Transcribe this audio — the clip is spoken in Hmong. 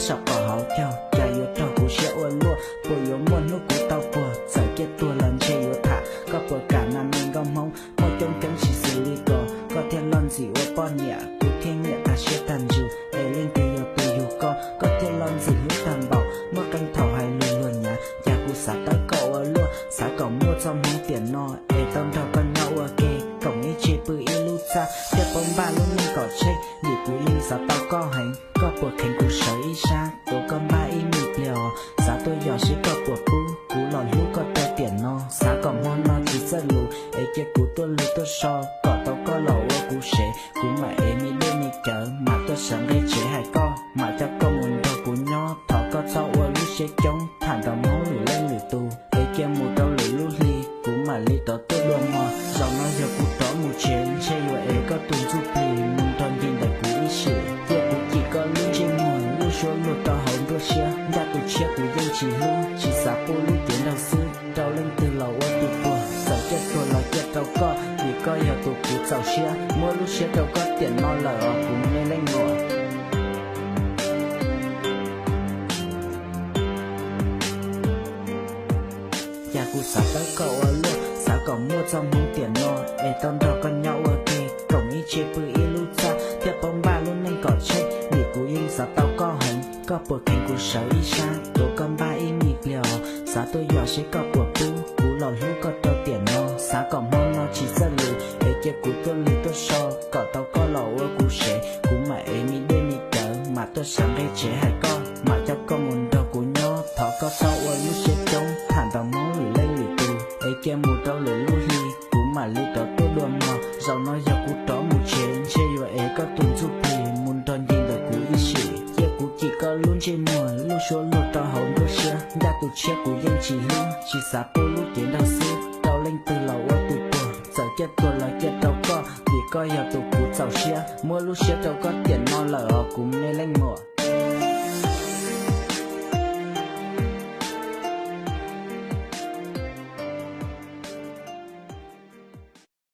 Saum qhov hauv caug cas yuav raug kuv siab ua luaj, puas yuav muaj hnub kuv tau puag, txawm ciaj tuag los ntshe yuav tham. Koj puas kam mas me nkauj Hmoob, muaj coob coob tsis xws li ko, koj thiaj loj ntxim ua poj niam, kuv thiaj nyiam tag siab tag ntsws, es leej twg yog tus yug koj, koj thiaj loj ntxim hlub tag npaum, muaj qee thaum hais lus luag nyav, cas kuv xav tawb koj ua luaj, xav kom muaj txoj hmoov tiam no, es tau nrog koj nyob ua ke, koom ib tse pw ib lub txaj, thiaj paub npaj lub neej kom tsheej, vim kuv yeej xav tau koj heev, koj puas kheev kuv sawv ib sab, tuav koj npaj ib me pliag os, xav tuaj yos seb koj puas pub, kuv los hlub koj rau tiam no, xav kom hmo no tsis txawj lus, es cia kuv tuaj lug tuaj so, kom tau koj los ua kuv sev, kuv mam ev me dej me cawv, mam tuaj sawv nqe tsev hais koj, mam coj koj mus nrog kuv nyob, thov koj txhob ua lub siab coob, tham nrog Hmoob lwm leej lwm tus, es cia mus rau lwm lub hli, kuv mam li rov tuaj dua mog, zaum no yog kuv rov mus tsev, ntshe yuav ev koj tus ntsuj plig, mus nrog ncig ntawm kuv ib sim, cia kuv cim koj lub ntsej muag, lub suab luag rau hauv nruab siab, ncaj tus tshiab kuv yeej tsis hlub, tsis xav pub lub cev nraug xwb, rau leej twg los ua tus puag, txawm ciaj tuag los ciaj rau koj, vim koj yog tus kuv txaus siab, muab lub siab rau koj tiam no lawm os kuv me leej muam. Cas kuv xav tawb koj ua luaj, xav kom muaj txoj hmoov tiam no, es tau nrog koj nyob ua ke, koom ib tse pw ib lub txaj, thiaj paub npaj lub neej kom tsheej, vim kuv yeej xav tau koj heev, koj puas kheev kuv sawv ib sab, tuav koj npaj ib me pliag os, xav tuaj yos seb koj puas pub, kuv los hlub koj rau tiam no, xav kom hmo no tsis txawj lus, es cia kuv tuaj lug tuaj so, kom tau koj los ua kuv sev, kuv mam ev me dej me cawv, mam tuaj sawv nqe tsev hais koj, mam coj koj mus nrog kuv nyob, thov koj txhob ua lub siab coob, tham nrog Hmoob lwm leej lwm tus, es cia mus rau lwm lub hli, kuv mam li rov tuaj dua mog, zaum no yog kuv rov mus tsev, ntshe yuav ev koj tus ntsuj plig, mus nrog ncig ntawm kuv ib sim, cia kuv cim koj lub ntsej muag, lub suab luag rau hauv nruab siab, ncaj tus tshiab kuv yeej tsis hlub, tsis xav pub lub cev nraug xwb, rau leej twg los ua tus puag, txawm ciaj tuag los ciaj rau koj, vim koj yog tus kuv txaus siab, muab lub siab rau koj tiam no lawm os kuv me leej muam.